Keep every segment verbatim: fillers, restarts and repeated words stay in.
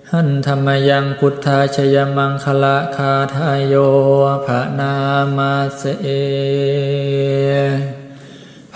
Handa mayaṃ buddhajayamaṅgalagāthāyo bhaṇāma se.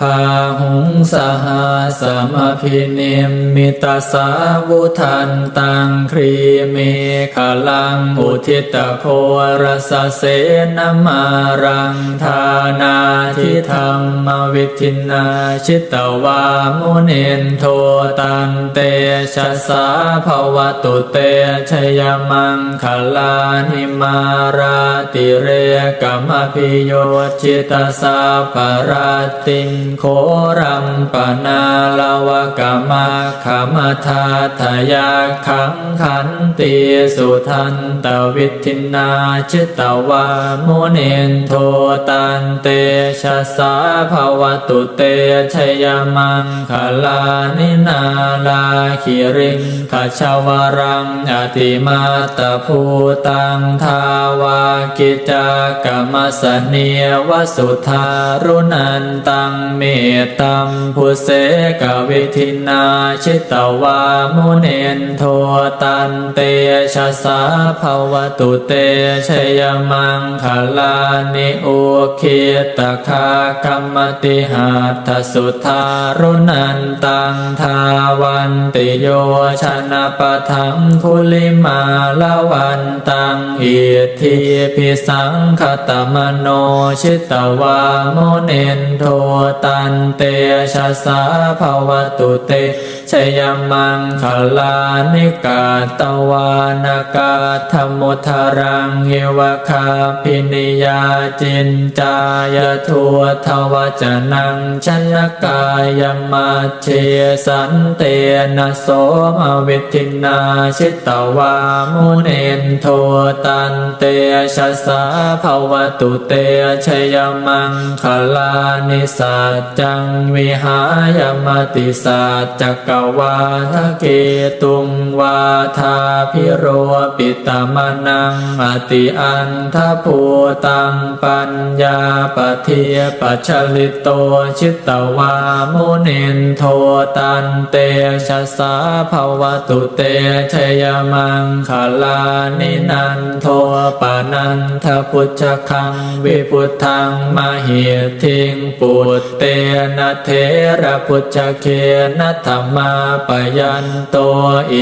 Bāhuṃ sahassamabhinimmitasāvudhantaṃ, grīmekhalaṃ uditaghorasasenamāraṃ, dānādidhammavidhinā jitavā munindo, tantejasā bhavatu te jayamaṅgalāni. Mārātirekamabhiyujjhitasabbarattiṃ, ghorampanāḷavakamakkhamathaddhayakkhaṃ, khantīsudantavidhinā jitavā munindo, tantejasā bhavatu te jayamaṅgalāni. Nāḷāgiriṃ gajavaraṃ atimattabhūtaṃ, dāvaggicakkamasanīva sudāruṇantaṃ, mettambusekavidhinā jitavā munindo, tantejasā bhavatu te jayamaṅgalāni. Ukkhittakhaggamatihatthasudāruṇantaṃ, dhāvantiyojanapathaṅgulimālavantaṃ, iddhībhisaṅkhatamano jitavā munindo, tantejasā bhavatu te jayamaṅgalāni. Katvāna kaṭṭhamudaraṃ iva gabbhinīyā, ciñcāya duṭṭhavacanaṃ janakāyamajjhe, santena somavidhinā jitavā munindo, tantejasā bhavatu te jayamaṅgalāni. Sac ccaṃ vihāya matisaccakavādaketuṃ, vādābhiropitamanaṃ atiandhabhūtaṃ, paññāpadīpajalito jitavā munindo, tantejasā bhavatu te jayamaṅgalāni. Nandopanandabhujagaṃ vibudhaṃ mahiddhiṃ, put tena therabhujagena damāpayanto,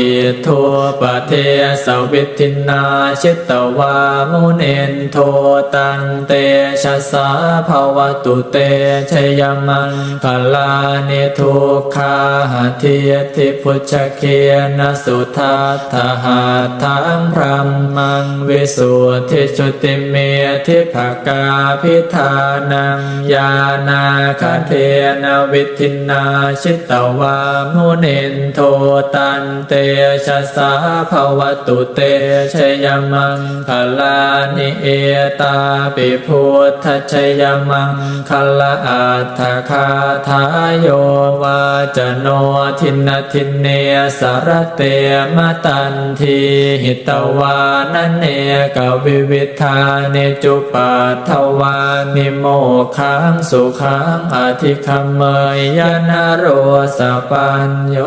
iddhūpadesavidhinā jitavā munindo, tantejasā bhavatu te jayamaṅgalāni. Duggāhadiṭṭhibhujagena sudaṭ ṭhahatthaṃ, brahmaṃ visuddhijutimiddhibakābhidhānaṃ, ñāṇāgadena vidhinā jitavā munindo, tantejasā bhavatu te jayamaṅgalāni. Etāpi buddhajayamaṅ galaaṭṭhagāthā, yo vācano dinadine sarate matandī, hitvānanekavividhāni cupaddavāni, mokkhaṃ sukhaṃ adhigameyya naro sapañño.